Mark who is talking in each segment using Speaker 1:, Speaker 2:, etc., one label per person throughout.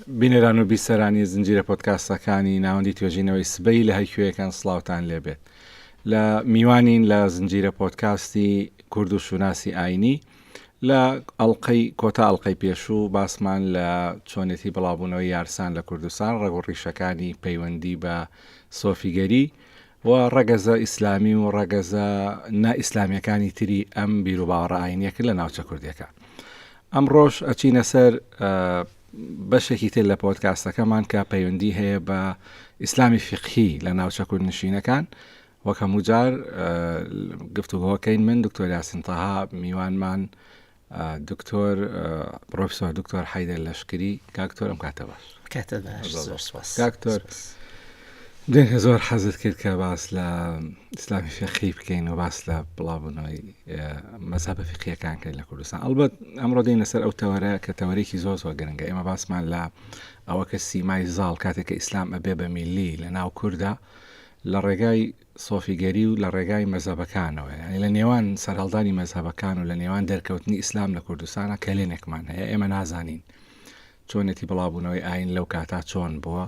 Speaker 1: بینەران و بیسەرانی زنجیرە پۆدکاستەکانی ناوەندی توێژینەوەی سبەی لە هەرکوێیەکان سڵاوتان لێبێت. لە میوانین لە زنجیرە پۆدکاستی کورد و شوناسی ئاینی لە ئەڵقەی کۆتا ئەڵقەی پێشوو باسمان لە چۆنێتی بڵاوبوونەوەی یارسان لە کوردستان ڕەگ و ڕیشەکانی پەیوەندی بە سۆفیگەری و ڕەگەزە ئیسلامی و ڕەگەزە نا ئیسلامیەکانی تری ئەم بیروباوەڕە ئاینیە کرد لە ناوچە کوردیەکان. ئەمڕۆش ئەچینە سەر بەشێکی تر لە پۆدکاستەکەمان کە پەیوەندی هەیە بە ئیسلامی فیقهی لە ناوچە کوردنشینەکان وەک هەموو جار گفتوگۆکەین من دکتۆر یاسین تەها میوانمان دکتۆر پرۆفسۆر دکتۆر حەیدەر لەشکری کاکتۆر ئەم کاتە باش
Speaker 2: کاتە باش زۆر سپاس
Speaker 1: کاکتۆر دوێنێ زۆر حەزت کرد کە باس لە ئیسلامی فقهی بکەین و باس لە بڵاوبوونەوەی مەزهەبە فقهیەکان کەین لە کوردستان ئەڵبەت ئەمڕۆ دێینە سەر ئەو تەوەرە کە تەوەرێکی زۆر زۆر گرنگە ئێمە باسمان لە ئەوە کە سیمای زاڵ کاتێک کە ئیسلام ئەبێ بە میلی لە ناو کووردا لە ڕێگای سۆفیگەری و لە ڕێگای مەزهەبەکانەوە یانی لە نێوان سەرهەڵدانی مەزهەبەکان و لە نێوان دەرکەوتنی ئیسلام لە کوردستانا کەلێنێکمان هەیە ئێمە نازانین چۆنێتی بڵاوبوونەوەی ئاین لەو کاتا چۆن بووە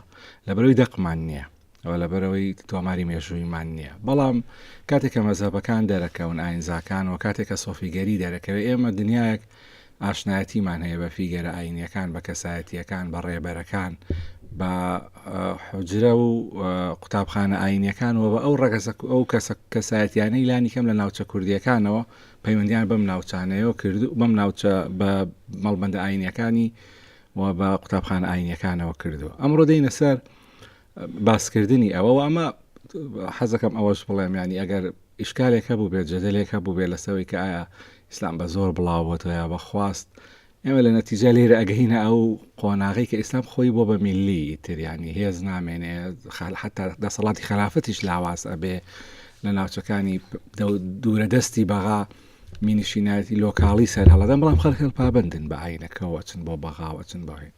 Speaker 1: لەبەرەوەی دەقمان نییە ئەوە لەبەرەوەی تۆماری مێژوویمان نییە بەڵام کاتێک کە مەزهەبەکان دەرەکەون ئاینزاکان و کاتێک کە سۆفیگەری دەرەکەوێت ئێمە دنیایەک ئاشنایەتیمان هەیە بە فیگەرە ئایینیەکان، بە کەسایەتییەکان، بە ڕێبەرەکان، بە حوجرە و قوتابخانە ئایینیەکان و بە ئەو ڕەگەزە ئەو کەسە کەسایەتیانەی لانی کەم لە ناوچە کوردیەکانەوە پەیوەندیان بەم ناوچانەیەوە کرد و بەم ناوچە بە مەڵبەندە ئایینیەکانی و بە قوتابخانە ئایینیەکانەوە کردووە. ئەمڕۆ دێینە سەر باسکردنی ئەوە و ئەمە حەزەکەم ئەوەش بڵێم ینی ئەگەر ئیشکالێک هەبوو بێت جەدەلێک هەبوو بێت لەسەوەی کە ئایا ئیسلام بە زۆر بڵاو بۆتەوە یا بە خواست ئێمە لە نەتیجە لێرە ئەگەینە ئەو قۆناغی کە ئیسلام خۆی بۆ بە میلی تر ینی هێز نامێنێ حتا دەسەڵاتی خەلافەتیش لاواز ئەبێ لە ناوچەکانی دوورە دەستی بەغا مینشینایەتی لۆکاڵی سەر هەڵەدەن بەڵام خەڵک هەر پابەندن بە ئاینەکەەوە چن بۆ بەغاوە چن بۆ هێن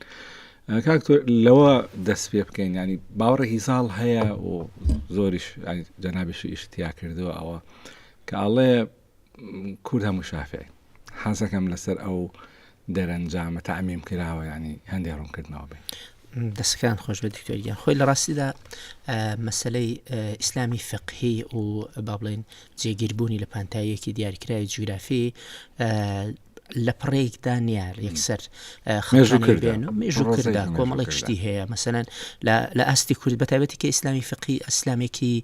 Speaker 1: کاک تۆ لەوە دەست پێ بکەین ینی باوەڕێکی زاڵ هەیە و زۆریش جەنابیشی ئیشتیا کردووە ئەوە کە ئەڵێ کورد هەموو شافعی حەزەکەم لەسەر ئەو دەرەنجامە تەعمیم کراوە ینی هەندێک ڕوونکردنەوە بێ
Speaker 2: دەستەکان خۆش بێت دکتۆر گیان خۆی لە ڕاستیدا مەسلەی ئیسلامی فقهی و با بڵێن جێگیربوونی لە پانتاییەکی دیاریکراوی جوگرافی لە پڕێکدا نییە یەکسەر خەڵکانێن و مێژوو کردا کۆمەڵێک شتی هەیە مەسەەن لە ئاستی کورد بە تایبەتی کە ئیسلامی فقی ئەسلامێکی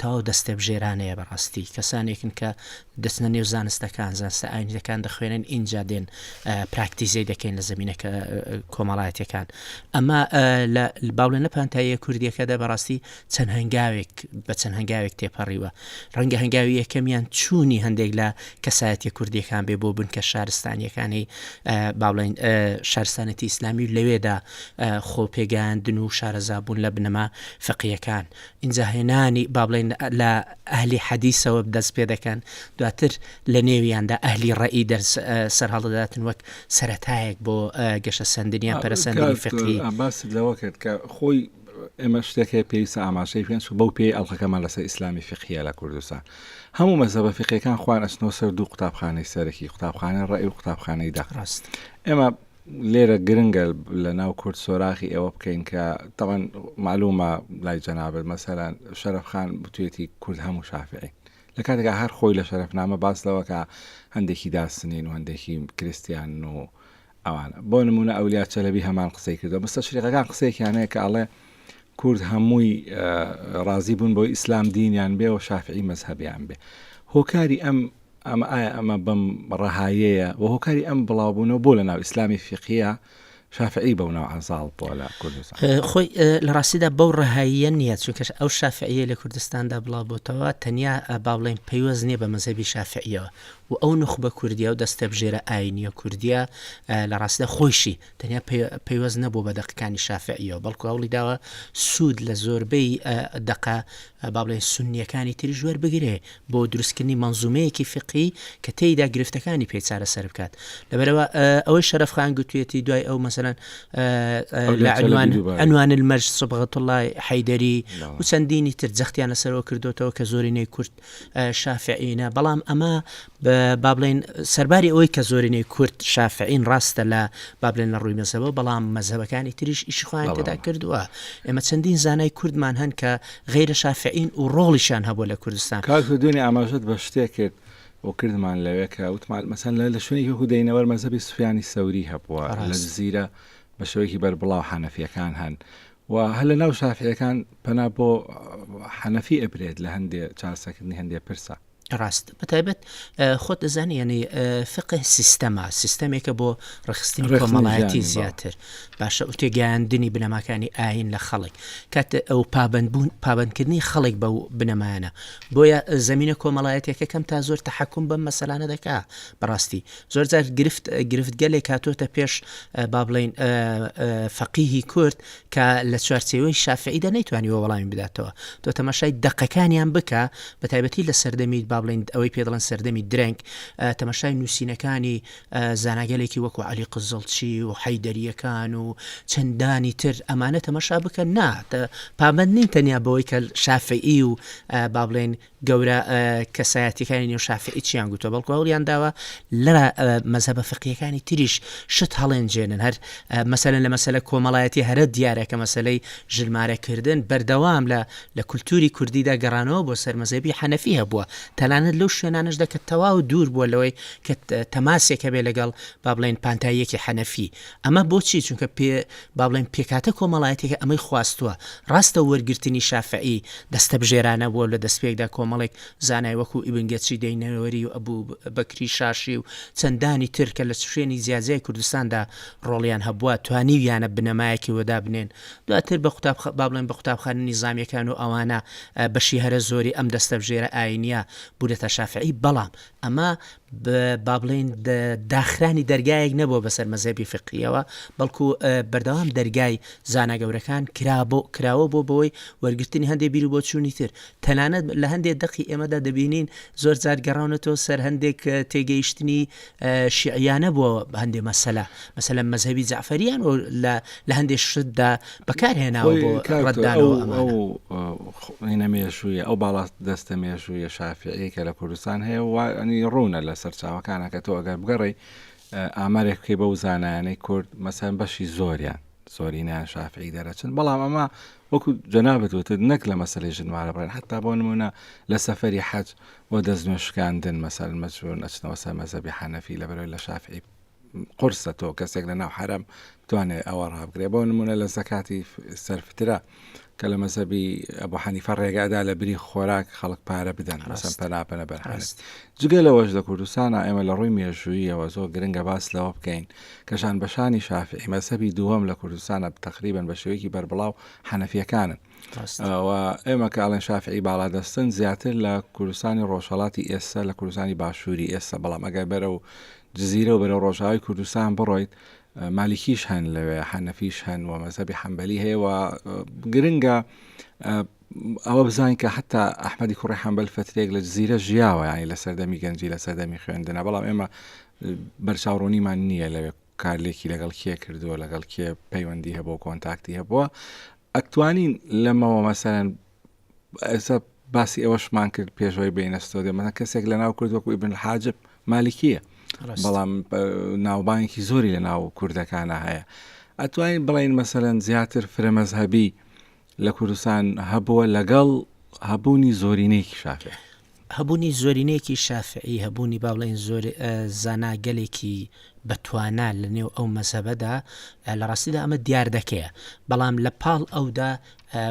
Speaker 2: تەواو دەستێبژێرانەیە بەڕاستی کەسانێکن کە دەچنە نێو زانستەکان زانستە ئاینیەکان دەخوێنن ئینجا دێن پراکتیزەی دەکەین لە زمینەکە کۆمەڵایەتەکان ئەمە لە باڵێن لە پانتاییە کوردیەکەدا بەڕاستی چەند هەنگاوێک بە چەند هەنگاوێک تێپەڕیوە ڕەنگە هەنگاوی یەکەمیان چوونی هەندێک لە کەسایەتیە کوردیەکان بێ بۆ بنکە شارستانیەکانی با بڵێین شارستانێتی ئیسلامی و لەوێدا خۆ پێگەیاندن و شارەزابوون لە بنەما فقیەکان ئینجا هێنانی با بڵێین لە ئەهلی حەدیسەوە دەست پێ دەکەن دواتر لە نێویاندا ئەهلی ڕەئی دەرس سەرهەڵدەداتن وەک سەرەتایەک بۆ گەشەسەندنیان پەرەسەندنی فقهی.
Speaker 1: باست لەوە کرد کە خۆی ئێمە شتێک هەیە پێویستە ئاماژەی پێن چونکە بەو پێی ئەڵقەکەمان لەسەر ئیسلامی فیقهیە لە کوردستان هەموو مەزهەبە فیقهیەکان خۆیان ئەچنەوە سەر دوو قوتابخانەی سەرەکی قوتابخانەی ڕەئی و قوتابخانەی دەق
Speaker 2: ڕاست
Speaker 1: ئێمە لێرە گرنگە لە ناو کورد سۆراخی ئێوە بکەین کە تەوان معلومە لای جەنابت مەسەلەن شەرەف خان بتوێتی کورد هەموو شافعین لە کاتێکا هەر خۆی لە شەرەفنامە باس لەوە کە هەندێکی داسنین و هەندێکی کریستیان و ئەوانە. بۆ نموونە ئەولیا چەلەبی هەمان قسەی کردووە. مستەشریقەکان قسەیەکیان هەیە کە ئەڵێ کورد هەمووی ڕازی بوون بۆی ئیسلام دینیان بێ و شافعی مەزهەبیان بێ. هۆکاری ئەم ئەمە ئایا ئەمە بەم ڕەهایەیە و هۆکاری ئەم بڵاوبوونەوە بۆ لە ناو ئیسلامی فیقهیە شافعی بەو نەوعە زاڵ بووە لە کوردستان؟
Speaker 2: خۆی لە ڕاستیدا بەو ڕەهاییە نییە، چونکە ئەو شافعیەی لە کوردستاندا بڵاو بۆتەوە تەنیا با بڵێین پەیوەست نییە بە مەزهەبی شافعیەوە، و ئەو نوخبە کوردیە و دەستەبژێرە ئاینیە کوردیە لە ڕاستیدا خۆیشی تەنیا پەیوەست نەبووە بە دەقەکانی شافعیەوە بەڵکو هەوڵی داوە سوود لە زۆربەی دەقە با بڵێن سوننیەکانی تریش وەربگرێ بۆ دروستکردنی مەنزومەیەکی فیقهی کە تێیدا گرفتەکانی پێ چارەسەر بکات لەبەرئەوە ئەوەی شەرەفخان گوتویەتی دوای ئەو مەسەلە. مەسەلەن لە عنوان عنوان المەرج صبغة الله حەیدەری و چەندینی تر جەختیان لەسەرەوە کردوتەوە کە زۆرینەی کورد شافعینە بەڵام ئەمە با بڵێین سەرباری ئەوەی کە زۆرینەی کورد شافعین ڕاستە لە با بڵێن لە ڕووی مەزهەبەوە بەڵام مەزهەبەکانی تریش ئیشی خۆیان تێدا کردووە ئێمە چەندین زانای کوردمان هەن کە غەیرە شافعین و ڕۆڵیشیان هەبووە لە کوردستان.
Speaker 1: کاک تۆ دوێنێ ئاماژەت بە شتێک کرد و کردمان لەوێ کە وتمان مەسەن لە شوێنێکی وەکو دەینەوەر مەزهەبی سوفیانی سەوری هەبووە لە جزیرە بە شێوەیەکی بەربڵاو حەنەفیەکان هەن و هەر لە ناو شافعیەکان پەنا بۆ حەنەفی ئەبرێت لە هەندێ چارەسەکردنی هەندێ پرسە.
Speaker 2: ڕاست بەتایبەت خۆت دەزانی یعنی فقه سیستەمە سیستەمێکە بۆ ڕخستنی کۆمەڵایەتی زیاتر باشە و تێگەیاندنی بنەماکانی ئاین لە خەڵک کات ئەو پابندبوون پابندکردنی خەڵک بەو بنەمایانە بۆیە زمینە کۆمەڵایەتەکە کەم تا زۆر تحکم بەم مەسەلانە دەکا بەڕاستی زۆر جار گرفت گرفتگەلێک هاتۆتە پێش با بڵین فەقیهی کورد کە لە چوارچێوەی شافعیدا نەیتوانیوە وەڵامی بداتەوە. تۆ تەماشای دەقەکانیان بکە، بە تایبەتی لە سەردەمی با بڵێین ئەوەی پێ دەڵێن سەردەمی درەنگ، تەماشای نووسینەکانی زاناگەلێکی وەکو عەلی قزڵچی و حەیدەرییەکان و چەندانی تر ئەمانە تەماشا بکە، نا پابەند نین تەنیا بەوەی کە شافعی و با بڵێین گەورە کەسایەتیەکانی نێو شافعی چیان گوتوە بەڵکو هەوڵیان داوە لە مەزهەبە فقیەکانی تریش شت هەڵێنجێنن هەر مەسەلەن لە مەسەلە کۆمەڵایەتی هەرە دیارە کە مەسەلەی ژلمارەکردن بەردەوام لە لە کولتوری کوردیدا گەڕانەوە بۆ سەر مەزهەبی حەنەفی هەبووە تەنانەت لەو شوێنانەشدا کە تەواو دوور بووە لەوەی کە تەماسێک هەبێ لەگەڵ با بڵێن پانتاییەکی حەنەفی ئەمە بۆچی چونکە پێ با بڵێین پێکهاتە کۆمەڵایەتیەکە ئەمەی خواستووە، ڕاستە وەرگرتنی شافعی دەستەبژێرانە بووە لە دەستپێکدا کۆمەڵێک زانای وەکو ئیبن گەچی دەینەوەری و ئەبو بەکری شاشی و چەندانی تر کە لە شوێنی جیاجیای کوردستاندا ڕۆڵیان هەبووە توانیویانە بنەمایەکی وەدابنێن دواتر بە قوتاب با بڵێن بە قوتابخانە نیزامیەکان و ئەوانە بەشی هەرە زۆری ئەم دەستەبژێرە ئاینیە بوونەتە شافعی بەڵام ئەمە با بڵێین داخرانی دەرگایەک نەبووە بەسەر مەزهەبی فیقهیەوە، بەڵکو بەردەوام دەرگای زانا گەورەکان کرابۆ کراوە بۆ بەوەی وەرگرتنی هەندێک بیر و بۆچوونی تر. تەنانەت لە هەندێک دەقی ئێمەدا دەبینین زۆر جار گەڕاونەتەوە سەر هەندێک تێگەیشتنی شیعیانە بۆ هەندێک مەسەلە، مەسەلەن مەزهەبی جەعفەریان لە لە هەندێک شتدا بەکار هێناوە بۆ ڕەتدانەوە ئەمانە.
Speaker 1: ئەو هینە مێژوویە ئەو باڵا دەستە مێژوویە شافعیە کە لە کوردستان هەیە و ئەنی ڕوونە لە سەرچاوەکانە کە تۆ ئەگەر بگەڕێی ئامارێک بکەی بەو زانایانەی کورد مەسەن بەشی زۆریان زۆرینیان شافعی دەرەچن بەڵام ئەمە وەکو جەنابت وتت نەک لە مەسەلەی ژنوارە بڕێن حتا بۆ نمونە لە سەفەری حەج بۆ دەستنوێژ شکاندن مەسەل مەجبورن ئەچنەوە سەر مەزەبی حەنەفی لەبەرەوەی لە شافعی قورسە تۆ کەسێک لە ناو حەرەم بتوانێت ئەوە ڕابگرێ بۆ نمونە لە زەکاتی سەرفترە کە لە مەزەبی ئەبو حەنیفە ڕێگادا لە بری خۆراک خەڵک پارە بدەن مەسەن پەنابەنە بەر جگە لەوەش لە کوردستانە ئێمە لە ڕووی مێژوویەوە زۆر گرنگە باس لەوە بکەین کە شان بەشانی شافعی مەزهەبی دووەم لە کوردستانە تقریبا بە شێوەیەکی بەربڵاو حەنەفیەکانن و ئێمە کە ئەڵێن شافعی باڵادەستن زیاتر لە کوردستانی ڕۆژهەڵاتی ئێستا لە کوردستانی باشووری ئێستا بەڵام ئەگەر بەرەو جززیرە و بەرەو ڕۆژاوی کوردستان بڕۆیت مالیکیش هەن لەوێ حەنەفیش هەن و مەزهەبی حەنبەلی هەیە و گرنگە ئەوە بزانین کە حتا ئەحمەدی کوڕی حەنبەل فترێک لە جززیرە ژیاوە ینی لە سەردەمی گەنجی لە سەردەمی خوێندنە بەڵام ئێمە بەرچاوڕوونیمان نییە لەوێ کارلێکی لەگەڵ کێ کردووە لەگەڵ کێ پەیوەندی هەبوو کۆنتاکتی هەبووە ئەتوانین لەمەوە مەسەرەن ئێستا باسی ئەوەشمان کرد پێشەوەی بینە ستۆدیۆ مەسەن کەسێک لە ناو کورد وەکو ئیبن الحاجب مالکیە بەڵام ناوبانگێکی زۆری لە ناو کوردەکانە هەیە ئەتوانین بڵین مەسەلەن زیاتر فرە مەزهەبی لە کوردستان هەبووە لەگەڵ هەبوونی زۆرینەیەکی شافعی.
Speaker 2: هەبوونی زۆرینەیەکی شافعی، هەبوونی با بڵێین زۆر زانا گەلێکی بەتوانا لە نێو ئەو مەزهەبەدا، لە ڕاستیدا ئەمە دیاردەکەیە، بەڵام لە پاڵ ئەودا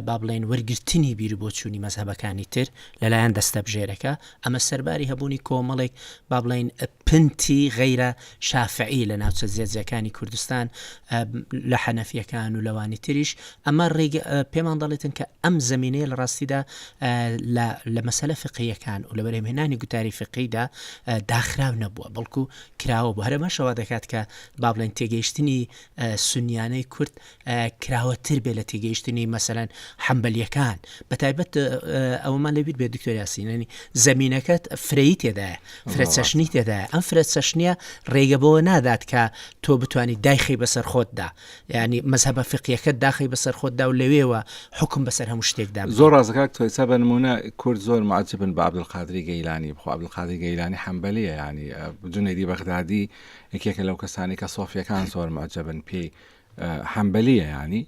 Speaker 2: با بڵێین وەرگرتنی بیروبۆچوونی مەزهەبەکانی تر لەلایەن دەستەبژێرەکە، ئەمە سەرباری هەبوونی کۆمەڵێک با بڵێین پنتی غەیرە شافعی لە ناوچە جیاجیاکانی کوردستان لە حەنەفیەکان و لەوانی تریش ئەمە ڕێگە پێمان دەڵێتن کە ئەم زمینەیە لە ڕاستیدا لە مەسەلە فقهیەکان و لە بەرهەمهێنانی گوتاری فقهیدا داخراو نەبووە بەڵکو کراوە بوو هەرەمەشەوە دەکات کە با بڵێن تێگەیشتنی سونیانەی کورد کراوەتر بێ لە تێگەیشتنی مەسەلەن. مەسەلەن حەنبەلیەکان بە تایبەت ئەوەمان لەبیر بێت دکتۆر یاسین ینی زەمینەکەت فرەیی تێدایە فرە چەشنی تێدایە ئەم فرە چەشنیە ڕێگە بەوە نادات کە تۆ بتانی دایخی بەسەر خۆتدا ینی مەزهەبە فقیەکەت داخی بەسەر خۆتدا و لەوێوە حکم بەسەر هەموو شتێکدا
Speaker 1: زۆر ڕاستە کاک تۆ ئێستا بە نمونە کورد زۆر معجبن بە عەبدولقادری گەیلانی بخۆ عەبدولقادری گەیلانی حەنبەلیە ینی جونەیدی بەغدادی یەکێکە لەو کەسانی کە سۆفیەکان زۆر معجبن پێی حەنبەلیە یانی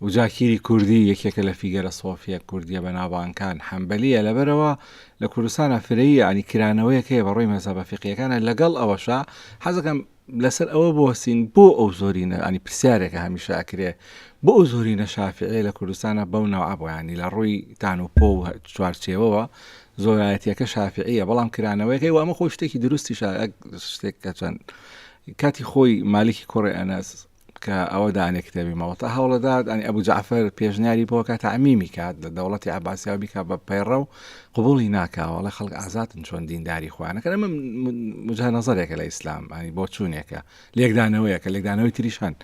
Speaker 1: وجاکیری کوردی یەکێکە لە فیگەرە سۆفیە کوردیە بەناوبانگکان حەنبەلیە لەبەرەوە لە کوردستانە فرەیی ینی کرانەوەیەک هەیە بە ڕووی مەزهەبە فیقیەکانە لەگەڵ ئەوەشا حەزەکەم لەسەر ئەوە بوەستین بۆ ئەو زۆرینە ینی پرسیارێکە هەمیشە ئەکرێ بۆ ئەو زۆرینە شافعیە لە کوردستانە بەو نەوعە بۆ ینی لە ڕووی تان و پۆ و چوارچێوەوە زۆرایەتیەکە شافعیە بەڵام کرانەوەیەکەی و ئەمە خۆی شتێکی دروستیشە شتێک کە چەند کاتی خۆی مالیکی کوڕی ئەنەس کە ئەوە دانێ کتێبی مەوەتا هەوڵەدات ئەنی ئەبوو جەعفەر پێشنیاری بۆ کات تعمیمی کات لە دەوڵەتی عەباسیاو بیکا بە پەیڕەو قبوڵی ناکا وەڵێ خەڵک ئازادن چۆن دینداری خۆیان ئەکەن ئەمە وجهە نەزەرێکە لە ئیسلام ئەنی بۆچوونێکە لێکدانەوەیەکە لێکدانەوەی تریش هەن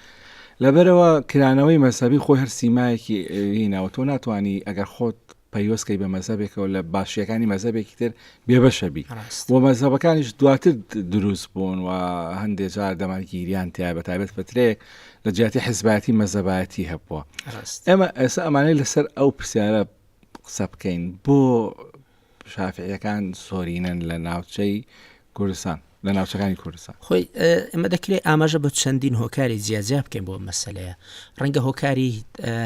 Speaker 1: لەبەرەوە کرانەوەی مەزهەبی خۆی هەر سیمایەکی هیناوە تۆ ناتوانی ئەگەر خۆت پەیوەست کەی بە مەزهەبێکەوە لە باشیەکانی مەزهەبێکی تر بێبەشە بی و مەزهەبەکانیش دواتر دروست بوون و هەندێک جار دەمارگیریان تیا بە تایبەت فترەیەک لە جیاتی حزبایەتی مەزەبایەتی هەبووە ئێمە ئێستا ئەمانەی لەسەر ئەو پرسیارە قسە بکەین بۆ شافعیەکان زۆرینەن لە ناوچەی کوردستان لە ناوچەکانی کوردستان.
Speaker 2: خۆی ئێمە دەکرێت ئاماژە بە چەندین هۆکاری جیاجیا بکەین بۆ مەسەلەیە ڕەنگە هۆکاری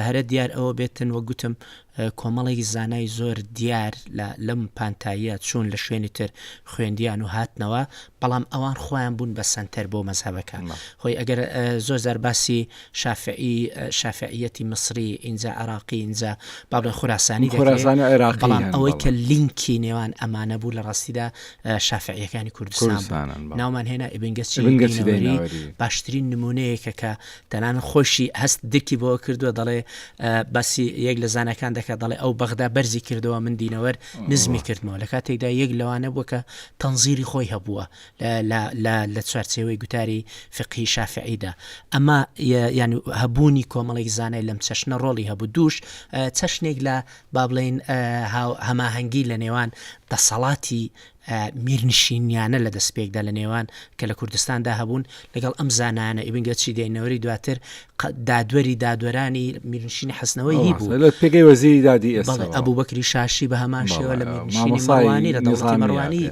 Speaker 2: هەرە دیار ئەوە بێتن وە گوتم کۆمەڵێک زانای زۆر دیار لە لەم پانتاییە چوون لە شوێنی تر خوێندیان و هاتنەوە بەڵام ئەوان خۆیان بوون بە سەنتەر بۆ مەزهەبەکە خۆی ئەگەر زۆر زار باسی شافعی شافعیەتی میسری ئینجا عێراقی ئینجا با بڵێن خوراسانی دەکرێت
Speaker 1: خوراسانی عێراقی
Speaker 2: بەڵام
Speaker 1: هەن
Speaker 2: ئەوەی
Speaker 1: بەڵێ.
Speaker 2: کە لینکی نێوان ئەمانە بوو لە ڕاستیدا شافعیەکانی کوردستان بوو
Speaker 1: کوردستانن بەڵێ.
Speaker 2: ناومان هێنا ئیبن گەچی
Speaker 1: ئیبن گەچی
Speaker 2: دینەوەری
Speaker 1: دەینەوەری.
Speaker 2: باشترین نمونەیەکە کە تەنانەت خۆشی هەست درکی بەوە کردووە دەڵێ باسی یەک لە زاناکان دەکات دەڵێ ئەو بەغدا بەرزی کردەوە من دینەوەر نزمی کردمەوە لە کاتێکدا یەک لەوانە بووە کە تەنزیری خۆی هەبووە لە لە لە چوارچێوەی گوتاری فیقهی شافعیدا ئەمە یانی هەبوونی کۆمەڵێک زانای لەم چەشنە ڕۆڵی هەبوو دووش چەشنێک لە با بڵێین هەماهەنگی لە نێوان دەسەڵاتی میرنشینیانە لە دەستپێکدا لە نێوان کە لە کوردستاندا هەبوون لەگەڵ ئەم زانایانە ئیبن گەچی دێنەوەری دواتر دادوەری دادوەرانی میرنشینی حەسنەوەی هی بوو
Speaker 1: لە پێگەی وەزیری دادی ئێستا
Speaker 2: بەڵێ ئەبوبەکری شاشی بە هەمان شێوە لە میرنشینی مەڕوانی لە دەوڵەتی مەڕوانی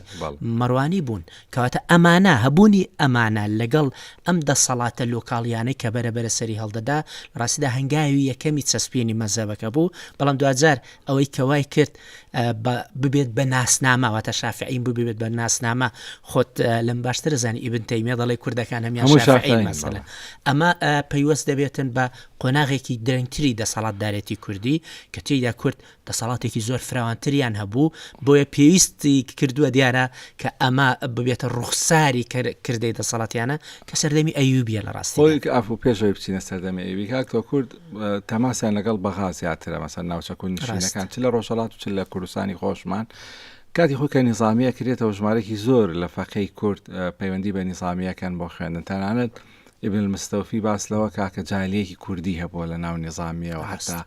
Speaker 2: مەڕوانی بوون کەواتە ئەمانە هەبوونی ئەمانە لەگەڵ ئەم دەسەڵاتە لۆکاڵیانەی کە بەرە بەرە سەری هەڵدەدا لە ڕاستیدا هەنگاوی یەکەمی چەسپینی مەزهەبەکە بوو بەڵام دواجار ئەوەی کە وای کرد بە ببێت بە ناسنامە واتە شافعیم ببێت بە ناسنامە خۆت لەم باشتر زانی ئیبن تەیمیە دەڵێ کوردەکان هەمیان شافعین مەسەلە ئەمە پەیوەست دەبێتن بە قۆناغێکی درەنگتری دەسەڵاتدارێتی کوردی کە تێیدا کورد دەسەڵاتێکی زۆر فراوانتریان هەبوو بۆیە پێویستی کردووە دیارە کە ئەمە ببێتە ڕوخساری کردەی دەسەڵاتیانە کە سەردەمی ئەیوبیە لە ڕاستی
Speaker 1: خۆی ئافو پێشەوەی بچینە سەردەمی ئەیوبی کاک تۆ کورد تەماسیان لەگەڵ بەغا زیاترە مەسەن ناوچە کوردنشینەکان چ لە ڕۆژهەڵات و چ لە کوردستانی خۆشمان کاتی خۆی کە نیزامیە کرێتەوە ژمارەێکی زۆر لە فەقێی کورد پەیوەندی بە نیزامیەکەن بۆ خوێندن تەنانەت ابن المستوفی باس لەوە کا کە جالیەکی کوردی هەبووە لە ناو نیزامیەوە حتا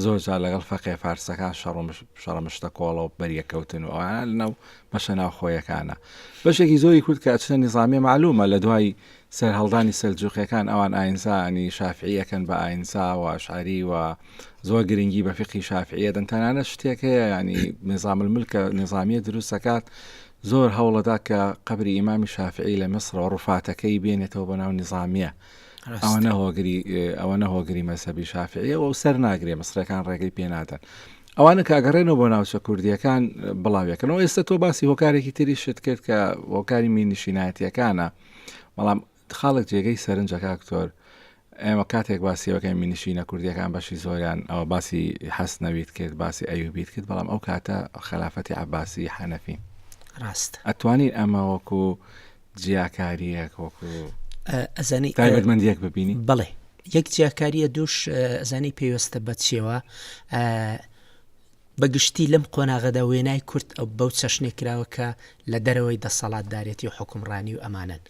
Speaker 1: زۆر جار لەگەڵ فەقێ فارسەکان شەڕ و شەڕە مشتە کۆڵە و بەریەکەوتن و ئەوانە لەناو بەشە ناوخۆیەکانە بەشێکی زۆری کورد کە ئەچنە نیزامیە معلومە لە دوای سەرهەڵدانی سەلجوقیەکان ئەوان ئاینزا ینی شافعی ئەکەن بە ئاینزا و ئەشعەری و زۆر گرنگی بە فیقهی شافعی ئەدەن تەنانەت شتێک هەیە ینی نظام الملک نظامیە دروست ئەکات زۆر هەوڵەدا کە قەبری ئیمامی شافعی لە میسرەوە ڕوفاتەکەی بێنێتەوە بۆ ناو نظامیە ئەوە هۆگری ئەوە هۆگری مەزهەبی شافعیە و سەر ناگرێ میسرەکان ڕێگەی پێ نادەن ئەوانە کە ئەگەڕێنەوە بۆ ناوچە کوردیەکان بڵاویەکەنەوە ئێستا تۆ باسی هۆکارێکی تریشت کرد کە هۆکاری مینشینایەتیەکانە بەڵام خاڵێک جێگەی سەرنجە کاک تۆر ئێمە کاتێک باسی ئەوەکەین مینشینە کوردیەکان بەشی زۆریان ئەوە باسی حەسنەویت کرد باسی ئەیوبیت کرد بەڵام ئەو کاتە خەلافەتی عەباسی حەنەفین
Speaker 2: ڕاست
Speaker 1: ئەتوانین ئەمە وەکو جیاکاریەک وەکو
Speaker 2: ئەزانی
Speaker 1: تایبەتمەندیەک ببینی
Speaker 2: بەڵێ یەک جیاکاریە دووش ئەزانی پەیوەستە بە چیەوە؟ بە گشتی لەم قۆناغەدا وێنای کورد ئەو بەو چەشنێک کراوە کە لە دەرەوەی دەسەڵاتدارێتی و حوکمڕانی و ئەمانەن.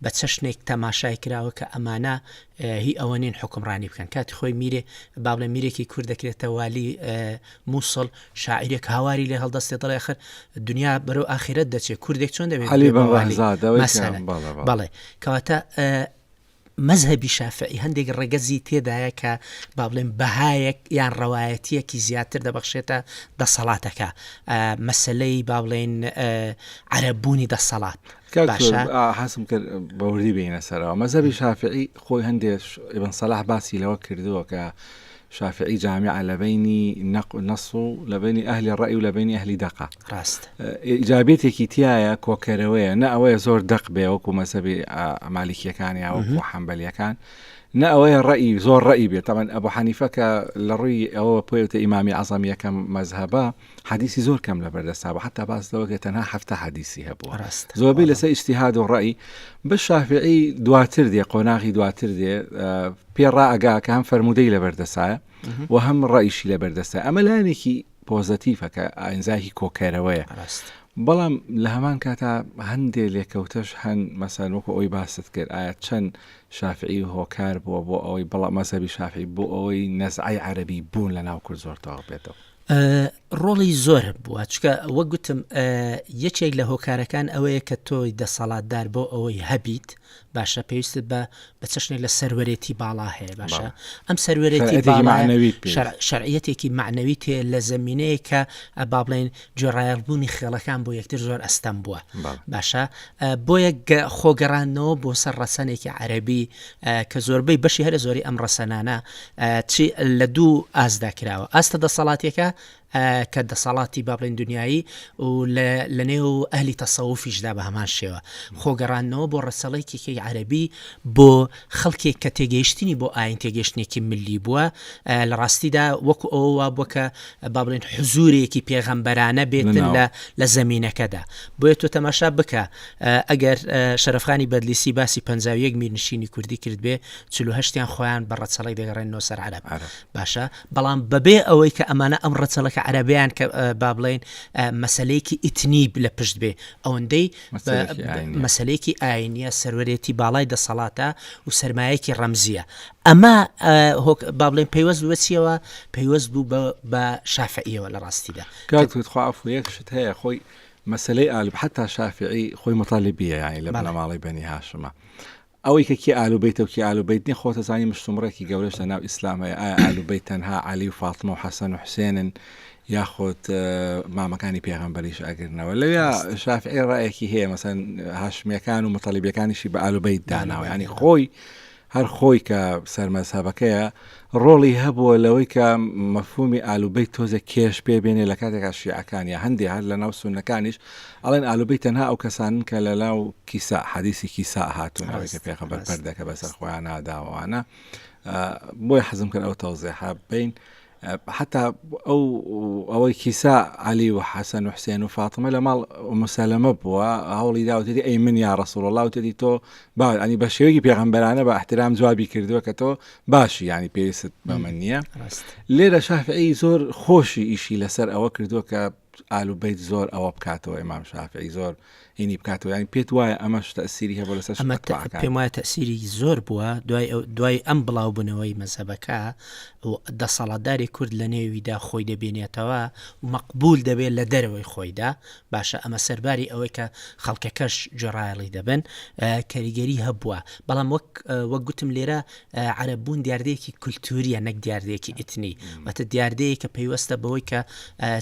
Speaker 2: بە چەشنێک تەماشای کراوە کە ئەمانە هی ئەوە نین حوکمڕانی بکەن. کاتی خۆی میرێ با بڵێن میرێکی کورد دەکرێتە والی مووسڵ، شاعیرێک هاواری لێ هەڵدەستێ دەڵێ ئەخر دنیا بەرەو ئاخیرەت دەچێ کوردێک چۆن دەبێت
Speaker 1: عەلی
Speaker 2: ببێ بە
Speaker 1: بن
Speaker 2: والی؟
Speaker 1: ڕەهزادە ئەوەی کە
Speaker 2: مەسەلەن.
Speaker 1: بەڵێ بەڵێ.
Speaker 2: بەڵێ. کەواتە مەزهەبی شافعی هەندێک ڕەگەزی تێدایە کە با بڵێن بەهایەک یان ڕەوایەتییەکی زیاتر دەبەخشێتە دەسەڵاتەکە، مەسەلەی با بڵێین عەرەببوونی دەسەڵات.
Speaker 1: کاک
Speaker 2: باشە.
Speaker 1: حەزم کرد بە وردی بێینە سەرەوە. مەزهەبی شافعی خۆی هەندێ ئیبن سەلاح باسی لەوە کردووە کە شافعی جامیعە لە بەینی نەق نەص و لە بەینی ئەهلی ڕەئی و لە بەینی ئەهلی دەقە.
Speaker 2: ڕاستە.
Speaker 1: ئیجابیەتێکی تیایە کۆکەرەوەیە نە ئەوەیە زۆر دەق بێ وەکو مەزهەبی مالیکیەکان یا وەکو حەنبەلیەکان نە ئەوەیە ڕەئی زۆر ڕەئی بێت تەبعەن ئەبو حەنیفە کە لە ڕووی ئەوە پێوتە ئیمامی عەزەم یەکەم مەزهەبە حەدیسی زۆر کەم لە بەردەستا بوو حتا باس لەوە کە تەنها حەفتا حەدیسی هەبووە
Speaker 2: ڕاستە
Speaker 1: زۆربەی لەسەر ئیجتیهاد و ڕەئی بە شافعی دواتر دێ قۆناغی دواتر دێ پێ ڕائەگا کە هەم فەرموودەی لەبەردەسایە و هەم ڕەئیشی لەبەردەستە ئەمە لایەنێکی پۆزەتیفە کە ئاینزایەکی کۆکەرەوەیە
Speaker 2: ڕاستە.
Speaker 1: بەڵام لە هەمان کاتا هەندێ لێکەوتەش هەن مەسەن وەکو ئەوەی باست کرد ئایا چەند شافعی هۆکار بووە بۆ ئەوەی بەڵام مەزهەبی شافعی بۆ ئەوەی نەزعەی عەرەبی بوون لە ناو کورد زۆر تەواو بێتەوە؟
Speaker 2: ڕۆڵی زۆر هەبووە چکە وەک گوتم یەکێک لە هۆکارەکان ئەوەیە کە تۆی دەسەڵاتدار بۆ ئەوەی هەبیت باشە پێویستت بە بە چەشنێک لە سەروەرێتی باڵا هەیە باشە ئەم سەروەرێتی شەرعیەتێکی معنەوی تێ لە زمینەیە کە با بڵێن گوێڕایەڵبوونی خێڵەکان بۆ یەکتر زۆر ئەستەم بووە باشە بۆیە خۆگەڕاندنەوە بۆ سەر ڕەسەنێکی عەربی کە زۆربەی بەشی هەرە زۆری ئەم ڕەسەنانە چی لە دوو ئاستدا کراوە ئاستە دەسەڵاتیەکە کە دەسەڵاتی با بڵێن دنیایی و لە نێو ئەهلی تەسەوفیشدا بە هەمان شێوە خۆگەڕاندنەوە بۆ ڕەچەڵێکێکی عەرەبی بۆ خەڵکێک کە تێگەیشتنی بۆ ئاین تێگەیشتنێکی ملی بووە لە ڕاستیدا وەکو ئەوە وا بووە کە با بڵێن حزوورێکی پێغەمبەرانە بێتن لە لە زەمینەکەدا بۆیە تۆ تەماشا بکە ئەگەر شەرەفخانی بەدلیسی باسی 51 میرنشینی کوردی کرد بێ 48یان خۆیان بە ڕەچەڵێک دەگەڕێنەوە سەر عەرەب باشە بەڵام بەبێ ئەوەی کە ئەمانە ئەم ڕەچەڵەکە عەرەبیان کە با بڵێن مەسلەیەکی ئیتنی لە پشت بێ ئەوەندەی مەسلەیەکی ئاینیە سەروەرێتی باڵای دەسەڵاتە و سەرمایەکی ڕەمزیە ئەمە با بڵێن پەیوەست بوو چیەوە پەیوەست بوو بە شافعیەوە لە ڕاستیدا
Speaker 1: کاک خوا عەفو یەک شت هەیە خۆی مەسلەی ئالب حتا شافعی خۆی مطالبیە یانی لە بنەماڵەی بەنی هاشمە ئەوەی کە کێ ئال و بەیتە و کێ ئال و بەیت نیە خۆت ئەزانی مشتومڕێکی گەورەش لە ناو ئیسلام هەیە ئایا ئال و بەیت تەنها عەلی و فاتمە و حەسەن و حوسێنن یاخود مامەکانی پێغەمبەریش ئەگرنەوە لەویا شافعی ڕایەکی هەیە مەسەن هاشمیەکان و متەڵیبیەکانیشی بە ئال و بەیت داناوە ینی خۆی هەر خۆی کە سەرمەزهەبەکەیە ڕۆڵی هەبووە لەوەی کە مەفهومی ئال و بەیت تۆزێک کێش پێ بێنێ لە کاتێکا شیعەکان یا هەندێ هەر لە ناو سوننەکانیش ئەڵێن ئال و بەیت تەنها ئەو کەسانن کە لە ناو کیسا حەدیسی کیسا هاتوون ئەوەی کە
Speaker 2: ڕاست
Speaker 1: پێغەمبەر
Speaker 2: ڕاست
Speaker 1: پەردەکە بەسەر خۆیان داوانە بۆیە حەزم کرد ئەو تەوزیحە بین حتا ئەو ئەوەی کیسا عەلی و حەسەن و حسێن و فاتمە لە ماڵ ئوم سەلەمە بووە هەوڵی داوتێتی ئەی من یا ڕسول الله وتێتی تۆ با ینی بە شێوەیەکی پێغەمبەرانە بە احترام جوابی کردووە کە تۆ باشی ینی پێویستت بە من نییە
Speaker 2: ڕاست
Speaker 1: لێرە شافعی زۆر خۆشی ئیشی لەسەر ئەوە کردووە کە ئال و بەیت زۆر ئەوە بکاتەوە ئیمام شافعی زۆر هینی بکاتەوە یانی پێت وایە ئەمەش تەسیری هەبوو لەسەر
Speaker 2: ئەمە
Speaker 1: ئەتباعەکان؟
Speaker 2: پێم وایە تەسیری زۆر بووە دوای دوای ئەم بڵاوبوونەوەی مەزهەبەکە و دەسەڵاتداری کورد لە نێویدا خۆی دەبینێتەوە و مەقبول دەبێت لە دەرەوەی خۆیدا باشە ئەمە سەرباری ئەوەی کە خەڵکەکەش گوێڕایەڵی دەبن کاریگەری هەبووە بەڵام وەک وەک گوتم لێرە عەرەب بوون دیاردەیەکی کولتووریە نەک دیاردەیەکی ئیتنی واتە دیاردەیە کە پەیوەستە بەوەی کە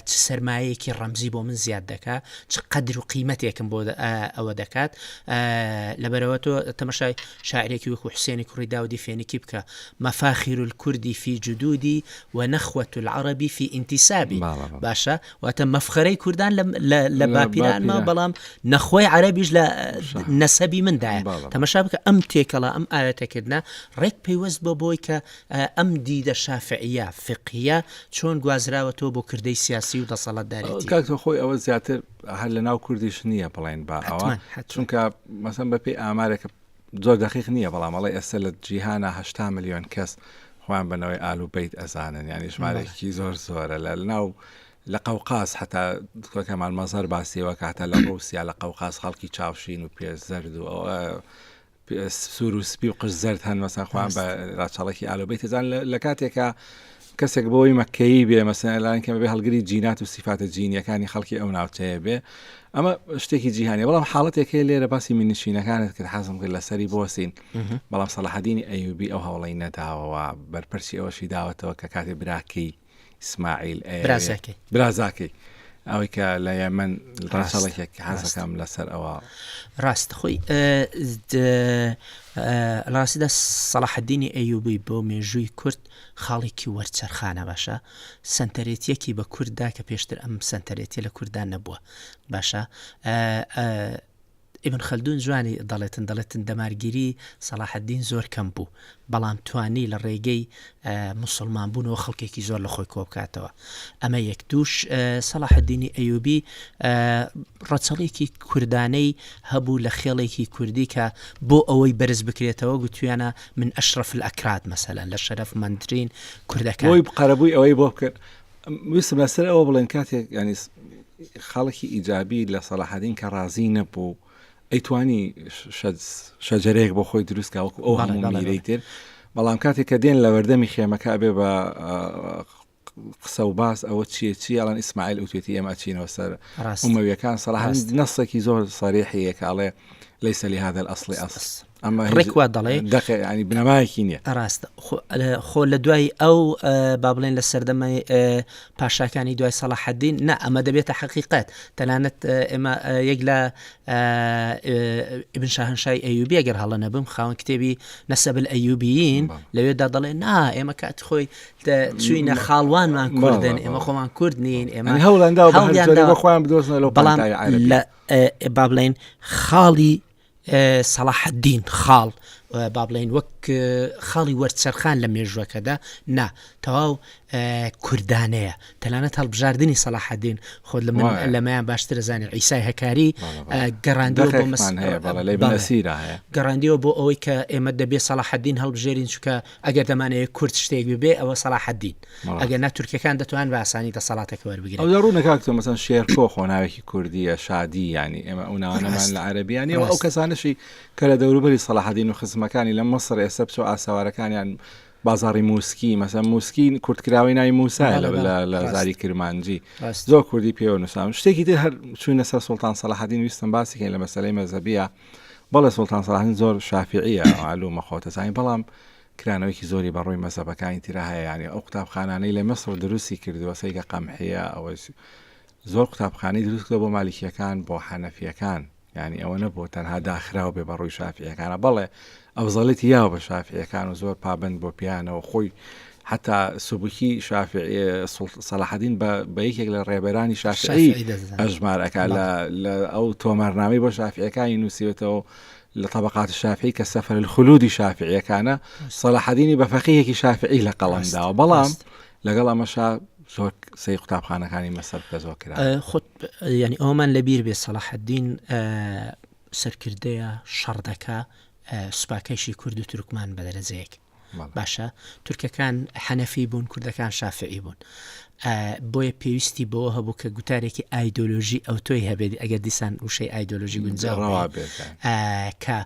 Speaker 2: چ سەرمایەکی ڕەمزی بۆ من زیاد دەکا چ قەدر و قیمەتێکم بۆ ئەوە دەکات لەبەرەوە تۆ تەمەشای شاعرێکی وەکو حوسێنی کوڕی داودی فێنکی بکە مفاخر الکرد في جدودي ونخوة العرب في انتسابي باشە واتە مەفخەرەی کوردان لە باپیرانمە بەڵام نەخۆی عەرەبیش لە نەسەبی مندایە تەمەشا بکە ئەم تێکەڵە ئەم ئاوێتەکردە ڕێک پەیوەست بۆ بۆی کە ئەم دیدە شافعیە فقهیە چۆن گوازراوەتەوە بۆ کردەی سیاسی و دەسەڵاتدارێتی.
Speaker 1: کاک تۆ خۆی ئەوە زیاتر هەر لە ناو کوردیش نییە بڵێن با ئەوە چونکە مەسەن بەپێی ئامارێکە زۆر دەقیق نییە بەڵام ئەڵێ ئێستا لە جیهانا 80 ملیۆن کەس خۆیان بەنەوەی ئال و بەیت ئەزانن یانی ژمارێکی زۆر زۆرە لە ناو لە قەوقاز حتا دکتۆر کەمال مەزهەر باسیەوە کە هەتا لە ڕووسیا لە قەوقاز خەڵکی چاوشین و پێ زەرد و ئەوە سوور و سپی و قژ زەرد هەن مەسەن خۆیان بە ڕاچەڵەکی ئالوبەی تەزان لە کاتێکا کەسێک بۆی مەکەیی بێ مەسەن لایەن کەمە بێ هەڵگری جینات و سیفاتە جینیەکانی خەڵکی ئەو ناوچەیە بێ ئەمە شتێکی جیهانی بەڵام حاڵەتێک هەیە لێرە باسی منشینەکانت کرد حەزم کرد لەسەری بۆسین بەڵام سەڵاحەدینی ئەیوبی ئەو هەوڵی نەداوەوە بەرپرسی ئەوەشی داوەتەوە کە کاتێ براکەی ئیسماعیل
Speaker 2: برازاکەی
Speaker 1: برازاکەی ئەوەی کە لە یەمەن ڕاچەڵێکێک حەزەکەم لەسەر ئەوە
Speaker 2: ڕاست خۆی ڕاستیدا سەڵاحەدینی ئەیوبی بۆ مێژووی کورد خاڵێکی وەرچەرخانە باشە سەنتەرێتیەکی بە کورددا کە پێشتر ئەم سەنتەرێتی لە کوردان نەبووە باشە ئیبن خەلدون جوانی دەڵێتن دەڵێتن دەمارگیری سەڵاحەدین زۆر کەم بوو بەڵام توانی لە ڕێگەی موسڵمان بوونەوە خەڵکێکی زۆر لە خۆی کۆبکاتەوە ئەمە یەک دووش سەڵاحەدینی ئەیوبی ڕەچەڵێکی کوردانەی هەبوو لە خێڵێکی کوردی کە بۆ ئەوەی بەرز بکرێتەوە گوتویانە من ئەشرەف الئەکراد مەسەلەن لە شەرەفمەندترین کوردەکان
Speaker 1: بۆی قەرەبووی ئەوەی بۆ بکەن ویستم لەسەر ئەوە بڵێن کاتێک ینی خاڵێکی ئیجابی لە سەڵاحەدین کە ڕازی نەبوو ئەیتوانی شەجەرەیەک بۆ خۆی دروست کا وەکو ئەو هەموو میرەی تر بەڵام کاتێک کە دێن لە بەردەمی خێمەکە ئەبێ بە قسە و باس ئەوە چیە چی ئەڵەن ئیسماعیل وتێتی ئێمە ئەچینەوە سەر ئومەویەکان سەڵاح نەسێکی زۆر سەریحیە کە ئەڵێ ليس لهذا الأصل أصل
Speaker 2: ئەمە ڕێک وا دەڵێ
Speaker 1: دەقێ ینی بنەمایەکی نییە
Speaker 2: ڕاستە خۆ لە دوای ئەو با بڵێن لە سەردەمە پاشاکانی دوای سەڵاحەدین نا ئەمە دەبێتە حەقیقەت تەنانەت ئێمە یەک لە ابن شاهنشای ئەیوبی ئەگەر هەڵە نەبم خاوەن کتێبی نەسەب الئەیوبیین لەوێدا دەڵێ نا ئێمە کات خۆی چوینە خاڵوانمان کوردن ئێمە خۆمان کورد نین ئێمە
Speaker 1: هەوڵەندا هەوڵیان خۆیان بدۆزنەوە
Speaker 2: بەڵام لە با بڵێن خاڵی سەڵاحەدین خاڵ با بڵێین وەک خاڵی وەرچەرخان لە مێژوەکەدا نا تەواو کوردانەیە تەنانەت هەڵبژاردننی سەڵاحەدین خۆت لە من لەمەیان باشترە زانانی ئیسای هەکاری گەڕاندەوە بۆ گەڕاندیەوە بۆ ئەوەی کە ئێمە دەبێ سەڵاحەدین هەڵبژێرین چکە ئەگەر دەمانەوێت کورد شتێک ببێ ئەوە سەڵاحەدین ئەگەر نا تورکەکان دەتوان بە ئاسانی دەسەڵاتەکە وەربگرن.
Speaker 1: ئەو لە ڕوونە کاک تۆ مەسەن شێرکۆ خۆ ناوێکی کوردیە شادی یانی ئێمە ئەو ناوانەمان لە عەرەبیانی و ئەو کەسانەشی کە لە دەوروبەری سەڵاحەدین و خزمەکانی لە مەسر ئێستا بچۆ ئاسەوارەکانیان بازاڕی موسکی مەسەن موسکی کورتکراوەی ناوی موسایە لە زاری کرمانجی زۆر کوردی پێوە نووسام شتێکی تر هەر چوینە سەر سوڵتان سەڵاحەدین ویستم باسی کەین لە مەسەلەی مەزهەبیە بەڵێ سوڵتان سەڵاحەدین زۆر شافعیە معلومە خۆتەزانی بەڵام کرانەوەیەکی زۆری بە ڕووی مەزهەبەکانی ترا هەیە یانی ئەو قوتابخانانەی لە میسر دروستی کردووە سەیکە قەمحیە ئەوە زۆر قوتابخانەی دروست کردووە بۆ مالیکیەکان بۆ حەنەفیەکان یانی ئەوە نەبووە تەنها داخراو بێ بە ڕووی شافعیەکانە بەڵێ ئەفزەڵێتی یاوە بە شافعیەکان و زۆر پابند بۆ پیانەوە خۆی حتا سوبکی شافعی سەلاحەدین بە یەکێک لە ڕێبەرانی شافعی ئەژمار ئەکا لە ئەو تۆمارنامەی بۆ شافعیەکانی نووسیوەتەوە لە طبقات الشافعی کە سەفەر الخلودی شافعیەکانە سەلاحەدینی بە فەقیهێکی شافعی لە قەڵەم داوە بەڵام لەگەڵ ئەمەشا زۆر سەی قوتابخانەکانی مەسەر بکە زۆر
Speaker 2: کرا خۆت ینی ئەومان لەبیر بێ سەلاحەدین سەرکردەیە شەڕ دەکا سوپاکەیشی کورد و تورکمان بە دەرەجەیەک باشە تورکەکان حەنەفی بوون کوردەکان شافعی بوون بۆیە پێویستی بەوە هەبوو کە گوتارێکی ئایدۆلۆژی ئەوتۆی هەبێت ئەگەر دیسان وشەی ئایدۆلۆژی گونجاوە کە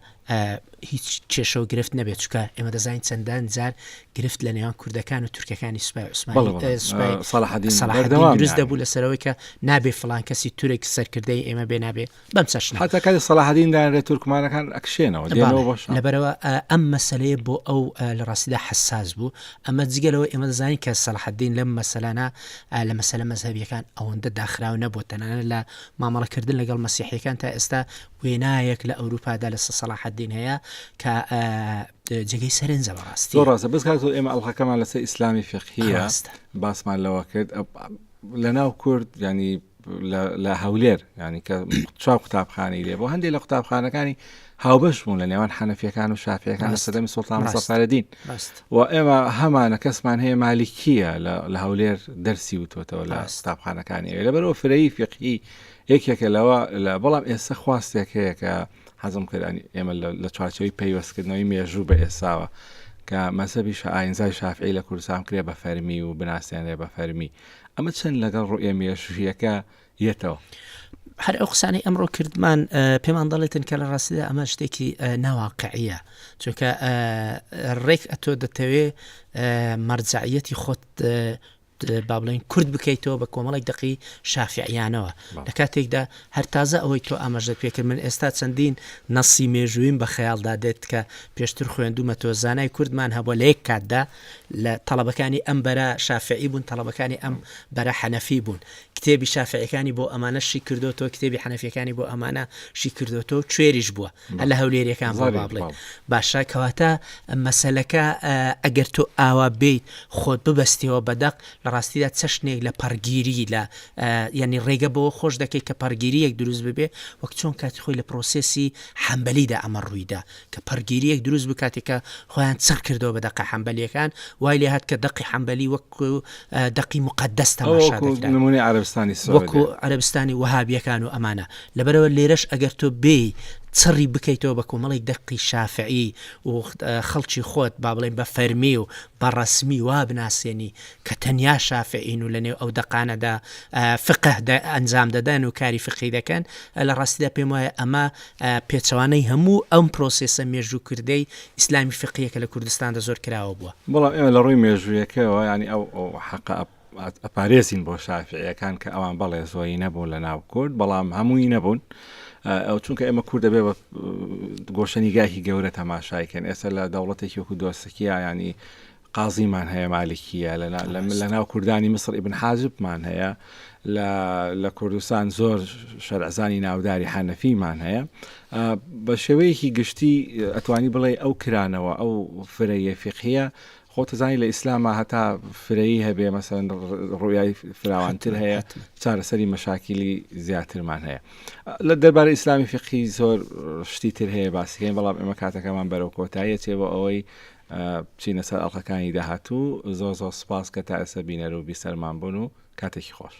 Speaker 2: هیچ کێشە و گرفت نەبێت چکە ئێمە دەزانین چەندان جار گرفت لە نێوان کوردەکان و تورکەکانی سوپای عوسمانی سوپای سەڵاحەدین دروست دەبوو لەسەرەوەی کە نابێ فڵان کەسی تورک سەرکردەی ئێمە بێ نابێ بەم چەشنە.
Speaker 1: حەتا کاتێ سەڵاحەدین دانرێ تورکمانەکان ئەکشێنەوە دێنەوە بۆ شام.
Speaker 2: لەبەرئەوە ئەم مەسەلەیە بۆ ئەو لە ڕاستیدا حەساس بوو، ئەمە جگە لەوەی ئێمە دەزانین کە سەڵاحەدین لەم مەسەلانە لە مەسەلە مەزهەبییەکان ئەوەندە داخراو نەبووە، تەنانەت لە مامەڵەکردن لەگەڵ مەسیحییەکان تا ئێستا وێنایەک لە ئەوروپادا لەسەر سەڵاحەدین هەیە کە جێگەی سەرنجە بەڕاستی.
Speaker 1: زۆر ڕاستە بەس کاک زۆر ئێمە ئەڵقەکەمان لەسەر ئیسلامی فیقهیە باسمان لەوە کرد لەناو کورد ینی لە هەولێر ینی کە چوار قوتابخانەی لێ بۆ هەندێک لە قوتابخانەکانی هاوبەش بوون لە نێوان حەنەفیەکان و شافیەکان لە سەدەمی سوڵتان مزەفەرەدین و ئێمە هەمانە کەسمان هەیە مالیکیە لە هەولێر دەرسی وتوتەوە لە قوتابخانەکانی ئەوێ لەبەرەوە فرەیی فقهی یەکێکە لەوە لە بەڵام ئێستا خواستێک هەیە کە حەزم کرد ئێمە لە چوارچەوەی پەیوەستکردنەوەی مێژوو بە ئێساوە. کە مەزهەبی ئاینزای شافعی لە کوردستان بکرێ بە فەرمی و بناسێنرێ بە فەرمی ئەمە چەند لەگەڵ ڕوئیە مێژوویەکە یەتەوە؟
Speaker 2: هەر ئەو قسانەی ئەمڕۆ کردمان پێمان دەڵێتن کە لە ڕاستیدا ئەمە شتێکی ناواقعیە چونکە ڕێک ئەتۆ دەتەوێ مەرجعیەتی خۆت با بڵێین کورت بکەیتەوە بە کۆمەڵێک دەقی شافعیانەوە لە کاتێکدا هەر تازە ئەوەی تۆ ئاماژەت پێکرد من ئێستا چەندین نەسی مێژوویم بە خەیاڵدا دێت کە پێشتر خوێندومەتەوە زانای کوردمان هەبووە لە یەک کاتدا لە تەڵەبەکانی ئەم بەرە شافعی بوون تەڵەبەکانی ئەم بەرە حەنەفی بوون کتێبی شافعیەکانی بۆ ئەمانە شی کردۆتەوە کتێبی حەنەفیەکانی بۆ ئەمانە شی کردۆتەوە کوێریش بووە هەر لە هەولێریەکان بووە با بڵێین باشە کەواتە مەسەلەکە ئەگەر تۆ ئاوا بێیت خۆت ببەستیەوە بە دەق لە ڕاستیدا چەشنێک لە پەڕگیری لە یعنی ڕێگە بەوە خۆش دەکەیت کە پەڕگیریەک دروست ببێ وەک چۆن کاتی خۆی لە پرۆسێسی حەنبەلیدا ئەمە ڕوویدا کە پەڕگیریەک دروست بکاتێک کە خۆیان چڕ کردەوە بە دەقە حەنبەلیەکان وای لێ هات کە دەقی حەنبەلی وەک دەقی موقەدەس تەماشا دەکرا
Speaker 1: نمونەی عەرەبستانی سعودیە
Speaker 2: وەکو عەرەبستانی وەهابیەکان و ئەمانە لەبەرئەوە لێرەش ئەگەر تۆ بێی چڕی بکەیتەوە بە کۆمەڵێک دەقی شافعی و خەڵکی خۆت با بڵێین بە فەرمی و بە ڕەسمی وا بناسێنی کە تەنیا شافعین و لەنێو ئەو دەقانەدا فقه ئەنجام دەدەن و کاری فقهی دەکەن لە ڕاستیدا پێم وایە ئەمە پێچەوانەی هەموو ئەم پرۆسێسە مێژووکردەی ئیسلامی فقهیە کە لە کوردستاندا زۆر کراوە بووە.
Speaker 1: بەڵام ئێمە لە ڕووی مێژوویەکەوە یانی ئەو حەقە ئەپارێزین بۆ شافعیەکان کە ئەوان بەڵێ زۆری نەبوون لە ناو کورد بەڵام هەمووی نەبوون ئەو چونکە ئێمە کورد دەبێ بە گۆشەنیگاهی گەورە تەماشایکەن ئێستا لە دەوڵەتێکی وەکو دۆسەکیە ینی قازیمان هەیە مالکیە لە ناو کوردانی میسر ئیبن حاجبمان هەیە لە کوردستان زۆر شەرعزانی ناوداری حەنەفیمان هەیە بە شێوەیەکی گشتی ئەتوانی بڵێ ئەو کرانەوە ئەو فرەیە فقهیە خۆتەزانی لە ئیسلاما هەتا فرەیی هەبێ مەسەن ڕویای فراوانتر هەیە چارەسەری مەشاکیلی زیاترمان هەیە لە دەربارەی ئیسلامی فقهی زۆر شتی تر هەیە باسیکەین بەڵام ئێمە کاتەکەمان بەرەو کۆتاییە چێ بۆ ئەوەی بچینە سەر ئەڵقەکانی داهاتوو زۆر زۆر سوپاس کە تا ئێستا بینەر و بیسەرمان بوون و کاتێکی خۆش.